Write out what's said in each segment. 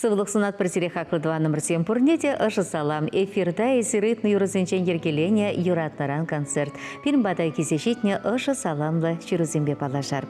Сывлӑх сунатпӑр сире хаклӑ тӑванӑмӑрсем пурне те ӑшӑ салам. Эфирта эсир ыйтнӑ юрӑсенчен йӗркеленӗ Юратнӑран концерт. Пирӗн пата килсе ҫитнӗ ӑшӑ саламлӑ ҫырусемпе паллашар.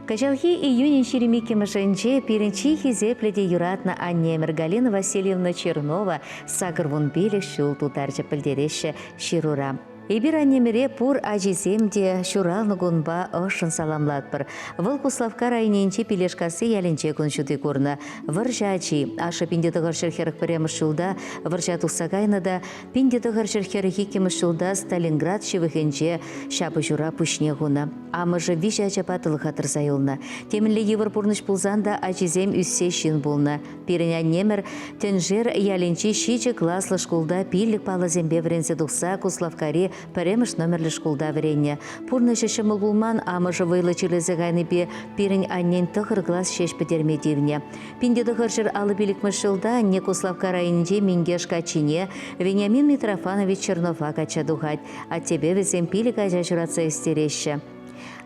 Кӑҫалхи июнӗн 22-мӗшӗнче пирӗн чи хисеплӗ те юратнӑ аннемӗр Галина Васильевна Чернова 85 ҫул тултарчӗ пӗлтереҫҫӗ ҫырура. Эпир аннемӗре пур ачисем те ҫуралнӑ кунпа ӑшшӑн саламлатпӑр. Вӑл Куславкка районӗнчи Пилешкасси ялӗнче кун ҫути курнӑ. Вӑрҫӑ ачи. Ашшӗ 1941 ҫулта вӑрҫа тухса кайнӑ та 1942 ҫулта Сталинград ҫывӑхӗнче ҫапӑҫура пуҫне хунӑ. Амӑшӗ виҫӗ ачапа тӑлӑха тӑрса юлнӑ. Темӗнле йывӑр пурнӑҫ пулсан та ачисем ӳссе ҫын пулнӑ. Пирӗн аннемӗр Тӗншер ялӗнчи ҫичӗ класлӑ шкулта пиллӗк паллӑсемпе вӗренсе тухса Куславккари пӗрремӗш номерлӗ шкулта вӗреннӗ. Пурнӑҫӗ ҫӑмӑл пулман, амӑшӗ вӑйлӑ чирлесе кайнипе пирӗн аннен тӑхӑр класс ҫеҫ пӗтерме тивнӗ. 1955 ҫулта анне Куславкка районӗнчи Минкеш каччине Вениамин Митрофанович Чернова качча тухать. Аттепе вӗсем пилӗк ача ҫуратса ӳстереҫҫӗ.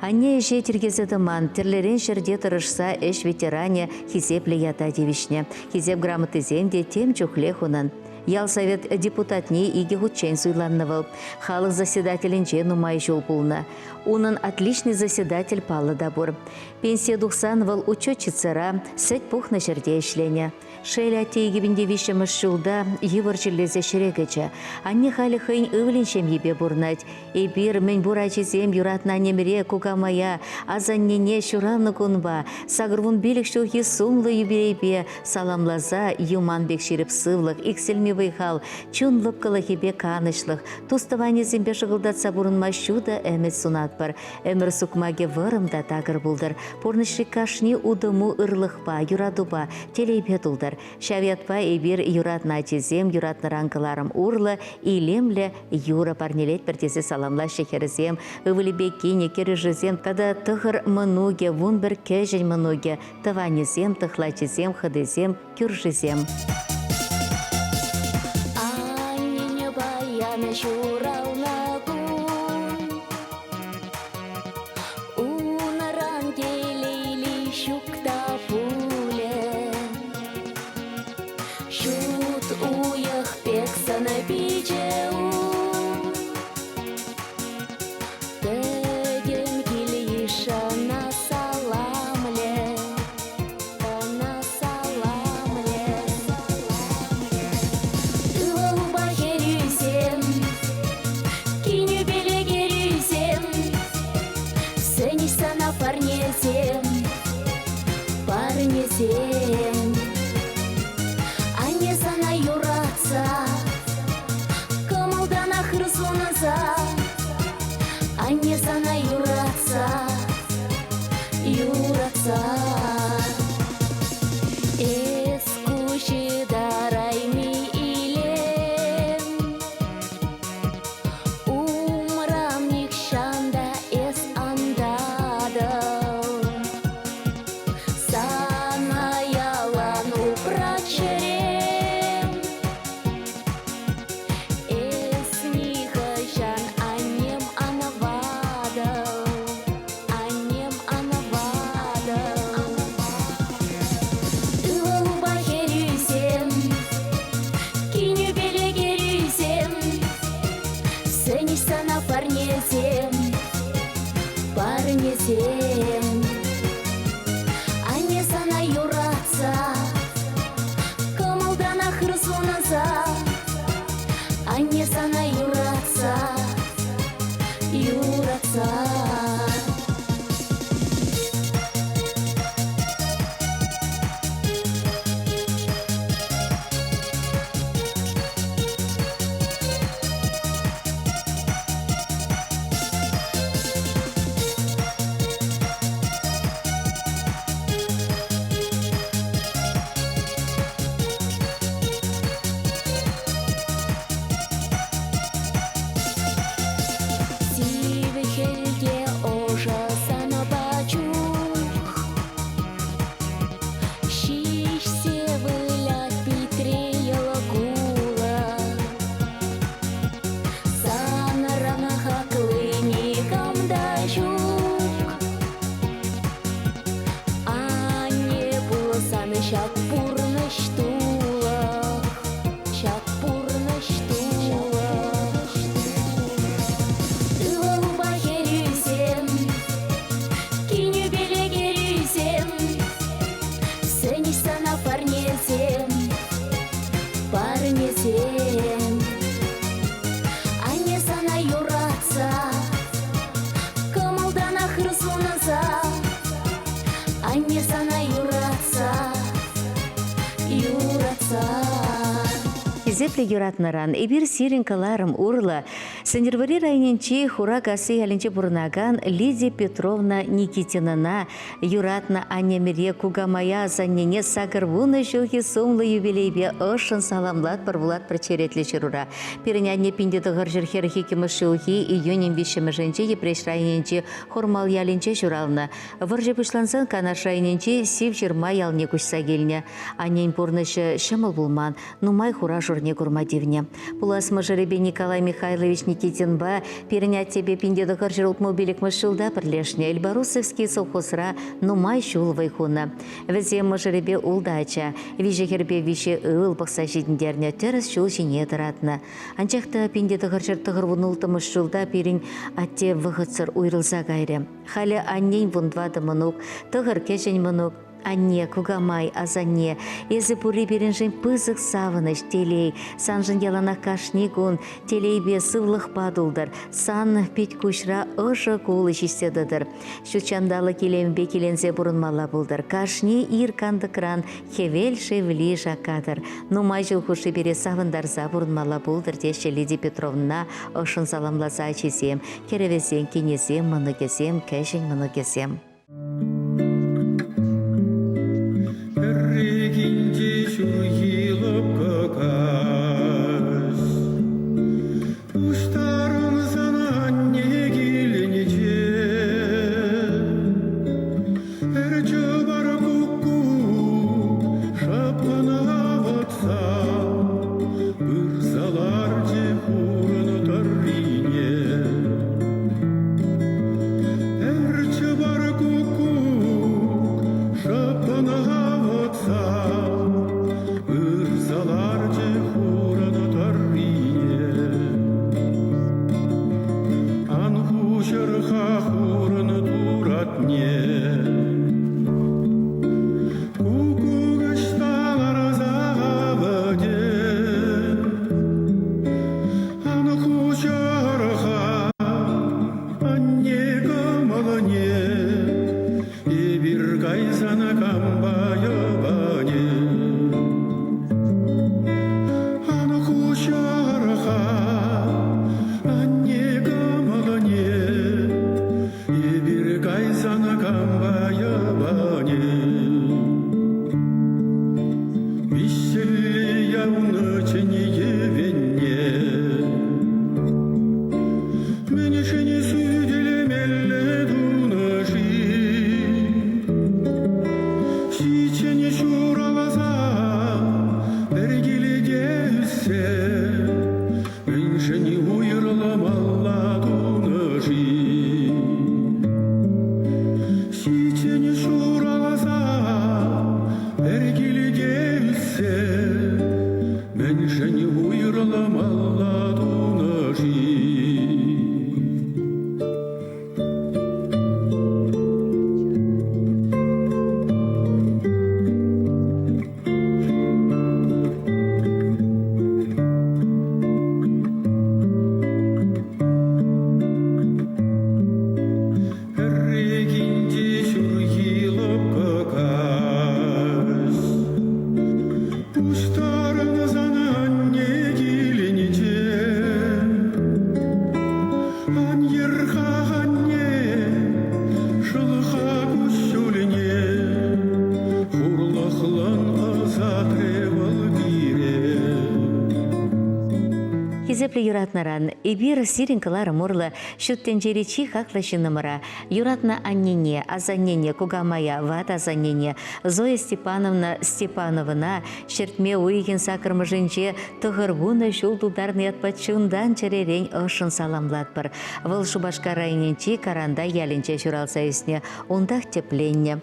Анне ӗҫе тиркесе тӑман, тӗрлӗрен ҫӗрте тӑрӑшса ӗҫ ветеранӗ хисеплӗ ята тивӗҫнӗ. Хисеп грамотисем те тем чухлех унӑн. Ял совет депутатне икӗ хутчен суйланнӑ вӑл. Халӑх заседателӗнче нумай ҫул пулнӑ. Унӑн отличный заседатель паллӑ та пур. Пенсие тухсан вӑл учетчицӑра, сӗт пухнӑ ҫӗрте ӗҫленӗ. Шел, атте 2003-мӗш ҫулта йывӑр чирлесе ҫӗре кӗчӗ. Анне халӗ хӑйӗн ывӑлӗн ҫемйипе пурӑнать. Эпир, мӗнпур ачисем, юратнӑ аннемӗре, кукамая, асаннене ҫуралнӑ кунпа, 85 ҫулхи сумлӑ юбилейпе саламласа юман пек ҫирӗп сывлӑх, иксӗлми вӑй-хал, чун лӑпкӑлӑхӗпе канӑҫлӑх, тус-тӑванӗсемпе шӑкӑлтатса пурӑнма ҫутӑ ӗмӗт сунатпӑр. Ӗмӗр сукмакӗ вӑрӑм та такӑр пултӑр. Пурнӑҫри кашни утӑму ырлӑхпа, юратупа, телейпе тултӑр. Ҫав ятпа эпир юратнӑ ачисем юратнӑран кӑларӑм урлӑ илемлӗ юрӑ парнелетпӗр тесе саламлаҫҫӗ хӗрӗсем, ывӑлӗпе кинӗ, кӗрӳшӗсем тата тӑхӑр мӑнукӗ, 11 кӗҫӗн мӑнукӗ, тӑванӗсем, тӑхлачисем, хӑтисем, кӳршисем. Аннене паян ҫуралнӑ кун, Унран телейли ҫук та пулӗ. Ҫут уйӑх пек сӑнӗ-пичӗ ун. Пӗтӗм кил-йыш ӑна саламлӗ. Ӑна саламлӗ. Ывӑлупа хӗрӳсем, кинӳпеле кӗрӳсем, сӗнӗҫ сана парнесем, парнесем. Анне сана юратса. пурнӑҫ тулӑх, ҫак пурнӑҫ тулӑх. Ывӑлупа хӗрӳсем, кинӳпеле кӗрӳсем, сӗнӗҫ сана парнесем, парнесем. Анне сана юратса, кӑмӑлтанах ыр сунса, анне сана юратса, юратса. Хисеплӗ юратнӑран эпир сирӗн кӑларӑм урлӑ Сӗнтӗрвӑрри районӗнчи Хуракасси ялӗнче пурӑнакан Лидия Петровна Никитинӑна юратнӑ аннемӗре кукамая асаннене 80 ҫулхи сумлӑ юбилейпе ӑшшӑн саламлатпӑр вулатпӑр черетлӗ ҫырура. Пирӗн анне 1942 ҫулхи июнӗн виҫҫӗмӗшӗнче Йӗпреҫ районӗнчи Хурмал ялӗнче ҫуралнӑ. Вӑрҫӑ пуҫлансан Канаш районӗнчи Сивҫырма ялне куҫса килнӗ. Аннен пурнӑҫӗ ҫӑмӑл пулман, нумай хура-шурне курма тивнӗ. Пулас мӑшӑрӗпе Николай Михайлович Никитинпа пирӗн аттепе 1965 ҫулта пӗрлешнӗ Эльбарусовский совхозра нумай ҫул вӑй хунӑ. Вӗсем мӑшӑрӗпе ултӑ ача, виҫӗ хӗрпе виҫӗ ывӑл пӑхса ҫитӗнтернӗ, тӗрӗс ҫул ҫине тӑратнӑ. Анчах та 1996 ҫулта пирӗн атте вӑхӑтсӑр уйрӑлса кайрӗ. Халӗ аннен вунтӑватӑ мӑнук, тӑхӑр кӗҫӗн мӑнук, Анне, кукамай, асанне, эсӗ пурри пирӗншӗн пысӑк савӑнӑҫ, телей. Саншӑн яланах кашни кун телейпе, сывлӑхпа тултӑр. Сан пит-куҫра ӑшӑ кулӑ ҫиҫсе тӑтӑр. Ҫут ҫанталӑк илемпе киленсе пурӑнмалла пултӑр. Кашни ир кантӑкран хӗвел шевли шаккатӑр. Нумай ҫул хушши пире савӑнтарса пурӑнмалла пултӑр теҫҫӗ Лидия Петровна ӑшшӑн саламласа ачисем, кӗрӗвӗсен кинӗсем, мӑнукӗсем, кӗҫӗн мӑнукӗсем. Пӗррехинче ҫурхи лӑпкӑ каҫ пуҫтарӑнсан анне килӗнче пӗр чӑпар куккук шӑппӑн авӑтса пырса ларчӗ хурӑн тӑррине. Пӗр чӑпар куккук шӑппӑн авӑтса пырса ларчӗ хурӑн тӑррине. Ан хуҫӑр-ха хурӑн туратне, Куккук ӑҫта ларса авӑтӗ? Ан хуҫӑр-ха анне кӑмӑлне, эпир кайсан кампа йӑпанӗ? Ан хуҫӑр-ха анне кӑмӑлне, эпир кайсан кампа йӑпанӗ? Виҫҫӗлле явнӑ чӗн йӗвенне Мӗншӗн сӳтӗлмелле тунӑ-ши? Ҫиччӗн ҫуралса пӗр килте ӳссе Мӗншӗн уйрӑлмалла тунӑ-ши? Ҫиччӗн ҫуралса пӗр килте ӳссе Мӗншӗн уйрӑлмалла тунӑ-ши? Пӗррехинче ҫурхи лӑпкӑ каҫ пуҫтарӑнсан анне килӗнче ан йӗр-ха, анне, шӑл-ха куҫҫульне, хурлӑхлӑн ӑсатрӗ вӑл пире. Хисеплӗ юратнӑран эпир сирӗн кӑларӑм урлӑ ҫут тӗнчери чи хаклӑ ҫыннӑмӑра, юратнӑ аннене, асаннене, кукамая, ват асаннене, Зоя Степановна Степановӑна ҫӗртме уйӑхӗн саккӑрмӗшӗнче 90 ҫул тултарнӑ ятпа чунтан-чӗререн ӑшшӑн саламлатпӑр. Вӑл Шупашкар районӗнчи Карантай ялӗнче ҫуралса ӳснӗ, унтах тӗпленнӗ.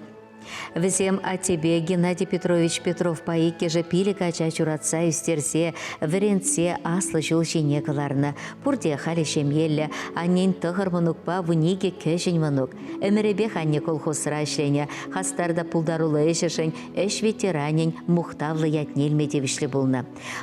Вӗсем аттепе Геннадий Петрович Петровпа иккӗшӗ пилӗк ача ҫуратса ӳстерсе, вӗрентсе аслӑ ҫул ҫине кӑларнӑ. Пурте халӗ ҫемьеллӗ. Аннен тӑхӑр мӑнукпа 12 кӗҫӗн мӑнук. Ӗмӗрӗпех анне колхозра ӗҫленӗ. Хастар та пултаруллӑ ӗҫӗшӗн ӗҫ ветеранӗн мухтавлӑ ятне илме тивӗҫлӗ пулнӑ.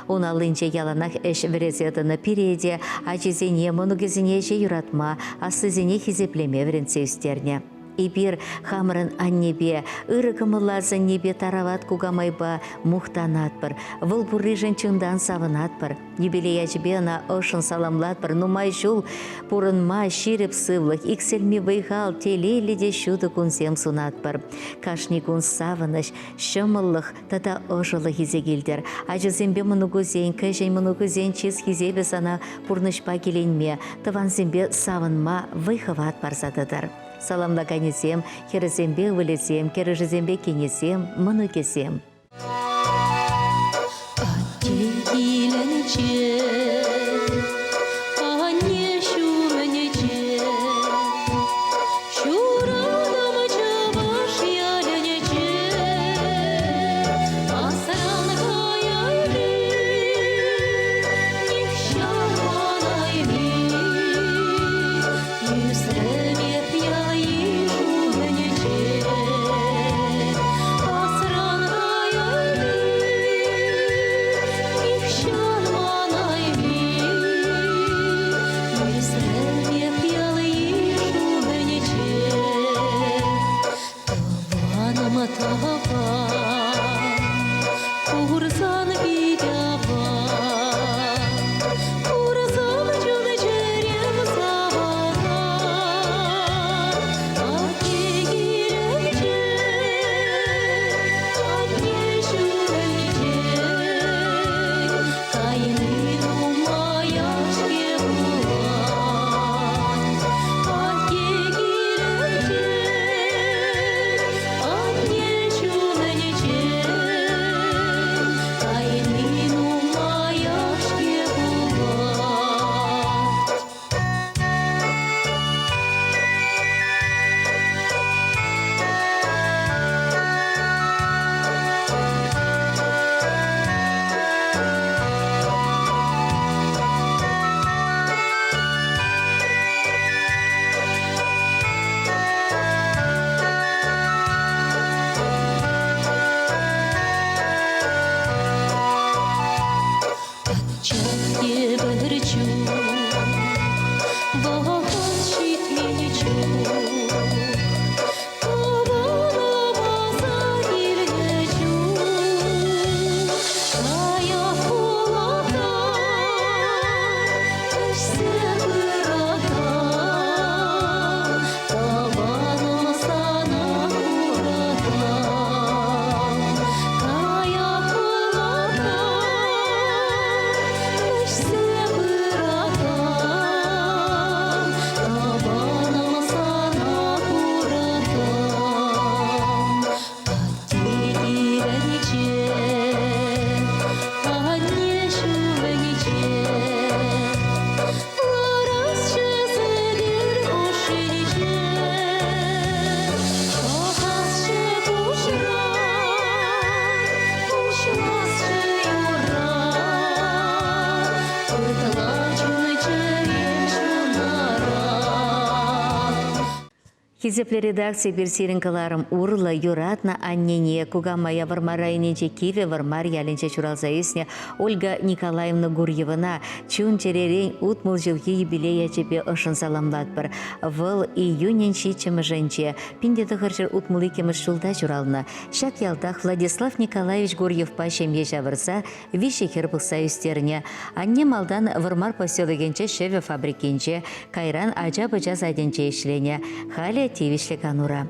Ун аллинче яланах ӗҫ вӗресе тӑнӑ пире те, ачисене, мӑнукӗсене ӗҫе юратма, аслисене хисеплеме вӗрентсе ӳстернӗ. Эпир хамӑрӑн аннепе, ырӑ кӑмӑллӑ асаннепе тарават кукамайпа мухтанатпӑр. Вӑл пурришӗн чунтан савӑнатпӑр. Юбилей ячӗпе ӑна ӑшшӑн саламлатпӑр. Нумай ҫул пурӑнма ҫирӗп сывлӑх, иксӗлми вӑй-хал, телейлӗ те ҫутӑ кунсем сунатпӑр. Кашни кун савӑнӑҫ, ҫӑмӑллӑх тата ӑшӑлӑх илсе килтӗр. Ачасемпе мӑнукусен, кӗҫӗн мӑнукусен чыс-хисепӗ сана пурнӑҫпа киленме, тӑвансемпе савӑнма вӑй-хӑват парса тӑтӑр. Саламлаканӗсем, хӗрӗсемпе ывӑлӗсем, кӗрӗшӗсемпе кинӗсем, мӑнукӗсем. Атте килӗнче, анне ҫумӗнче, ҫуралнӑ чӑваш ялӗнче, асран каяйми, нихҫан манайми. Ӳсрӗм ял-йыш умӗнче, асран каяйми, нихҫан манайми. Ӳсрӗм ял-йыш умӗнче, тӑванӑм тӑван, курсан пит аван. Курсан чун-чӗрем савӑнать, атте килӗнче, анне ҫумӗнче. Кайни нумаях-ҫке пулать, атте килӗнче, анне ҫумӗнче. Кайни нумаях-ҫке пулать. Чӑх тепӗр чух вӑхӑт ҫитмен чух тӑванӑмаса килнӗ чух лайӑх пулакан вӗҫсе пыракан тӑванӑм сана куракан кая пулакан вӗҫсе пыракан тӑванӑм сана куракан атте килӗнче анне ҫумӗнче ларасчӗ сӗтел хушшинче пӑхасчӗ куҫран пуҫласчӗ юрра ытла чун-чӗрем ҫунаран. Хисеплӗ редакци пир сирӗн кӑларӑм урлӑ юратнӑ аннене кукамая Вӑрмар районӗнчи Кивӗ Вӑрмар ялӗнче ҫуралса ӳснӗ Ольга Николаевна Гурьевӑна чун-чӗререн 60 ҫулхи юбилей ячӗпе ӑшшӑн саламлатпӑр. Вӑл июнӗн ҫиччӗмӗшӗнче 1962 ҫулта ҫуралнӑ. Ҫак ялтах Владислав Николаевич Гурьевпа ҫемье ҫавӑрса виҫӗ хӗр пӑхса ӳстернӗ. Анне малтан Вӑрмар поселокӗнче ҫӗвӗ фабрикинче, кайран ача-пӑча садӗнче ӗҫленӗ. Халӗ тивӗҫлӗ канура.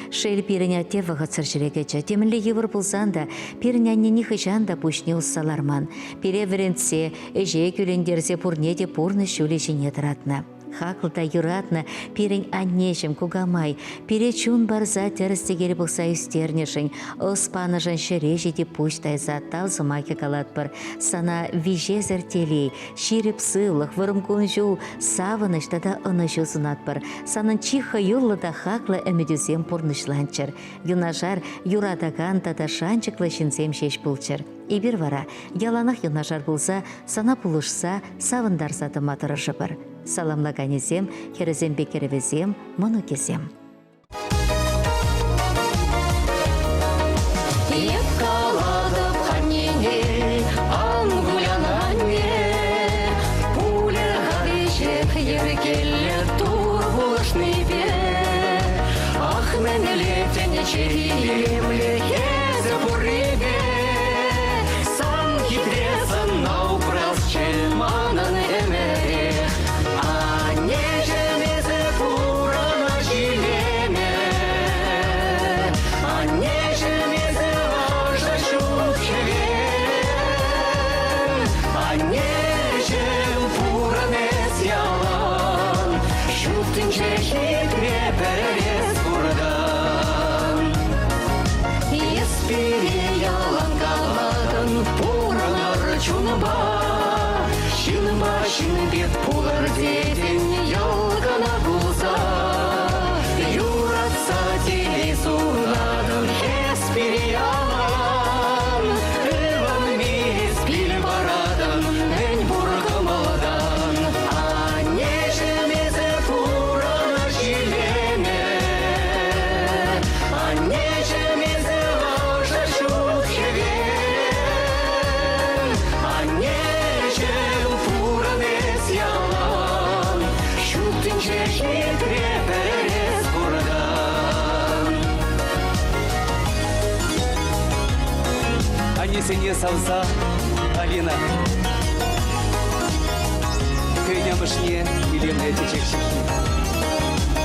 Шел, пирӗн атте вӑхӑтсӑр ҫӗре кӗчӗ. Темӗнле йывӑр пулсан та пирӗн анне нихӑҫан та пуҫне усса ларман. Пире вӗрентсе, ӗҫе кӳлӗнтерсе пурне те пурнӑҫ ҫулӗ ҫине тӑратнӑ. Хаклӑ та юратнӑ пирӗн аннеҫӗм, кукамай, пире чун парса тӗрӗс-тӗкел пӑхса ӳстернӗшӗн, ӑс панӑшӑн ҫӗре ҫити пуҫ тайса тав сӑмахӗ калатпӑр. Сана виҫесӗр телей, ҫирӗп сывлӑх, вӑрӑм кун-ҫул, савӑнӑҫ тата ӑнӑҫу сунатпӑр. Санӑн чи хӑюллӑ та хаклӑ ӗмӗтӳсем пурнӑҫланччӑр. Юнашар юратакан тата шанчӑклӑ ҫынсем ҫеҫ пулччӑр. Эпир вара яланах юнашар пулса сана пулӑшса, савӑнтарса тӑма тӑрӑшӑпӑр. Саламлаканӗсем, хӗрӗсемпе кӗрӗвӗсем, мӑнукӗсем. Эп калатӑп аннене, ан кулян, анне, пулӗ-ха веҫех йӗркеллӗ Тур пулӑшнипе. Ах, мӗнле тӗнче илемлӗ эсӗ пуррипе. Сан хитре сӑнна упрасчӗ манӑн ӗмӗрех. Аннеҫӗм, эсӗ пурӑна ҫилеме. Аннеҫӗм, эсӗ ӑшӑ ҫут хӗвел. Аннеҫӗм, пурӑн эс ялан. Ҫут тӗнче хитре пӗр эс пуртан. Эс пире ялан калатӑн, пурӑнӑр чунпа. Ҫынпа ҫын пек пулӑр тетӗн, йӑл кӑна пулса. Юратса телей сунатӑн, эс пире ялан. Ывӑнми эс пил паратӑн, мӗн пур кӑмӑлтан. Аннеҫӗм, эсӗ пурӑнӑҫ илеме. Аннеҫӗм, эсӗ ӑшӑ ҫут хӗвел. Аннеҫӗм, пурӑн эс ялан. Ҫут тӗнче хитре пӗр эс пуртан. Аннесене савса Алина хӑйӗн амӑшне илемлӗ чечек ҫыххи.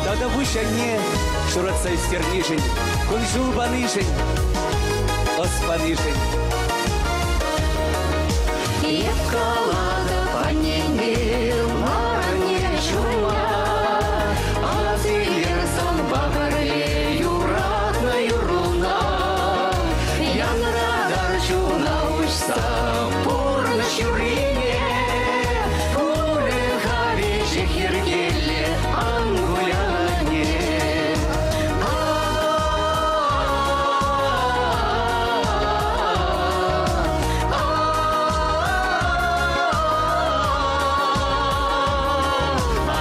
Тата пуҫ анне шуратса ӳстернишӗн, кун-ҫул панишӗн, ӑс панишӗн. Эп калатӑп аннене, анне ҫума, Асилер санпа пӗрле юратнӑ юрруна. Янратар чуна уҫса пурнӑҫ юррине, Пулӗ-ха веҫех йӗркеллӗ, ан кулян, анне.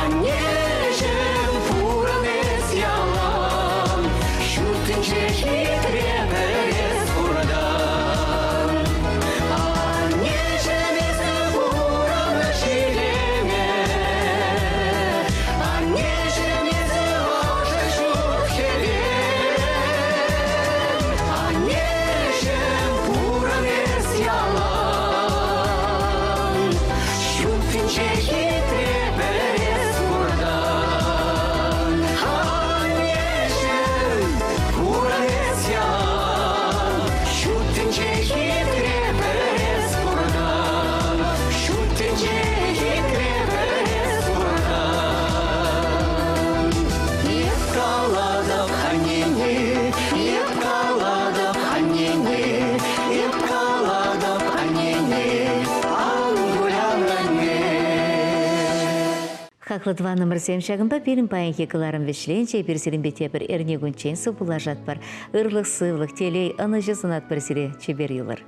Аннеҫӗм, пурӑн эс ялан, Ҫут тӗнче хитре пӗр эс пуртан. Аннеҫӗм, эсӗ пурӑнӑҫ илеме, Аннеҫӗм, эсӗ ӑшӑ ҫут хӗвел. Аннеҫӗм, пурӑн эс ялан, Ҫут тӗнче хитре пӗр эс пуртан. Аннеҫӗм, пурӑн эс ялан, Ҫут тӗнче хитре пӗр эс пуртан. Ҫут тӗнче хитре пӗр эс пуртан. Эп калатӑп аннене, эп калатӑп аннене, эп калатӑп аннене, ан кулян, анне. Хаклӑ тӑванӑмӑрсем, ҫакӑнпа пирӗн паянхи кӑларӑм вӗҫленчӗ. Эпир сирӗнпе тепӗр эрнекунччен сывпуллашатпӑр. Ырлӑх-сывлӑх, телей, ӑнӑҫу сунатпӑр сире. Чипер юлӑр.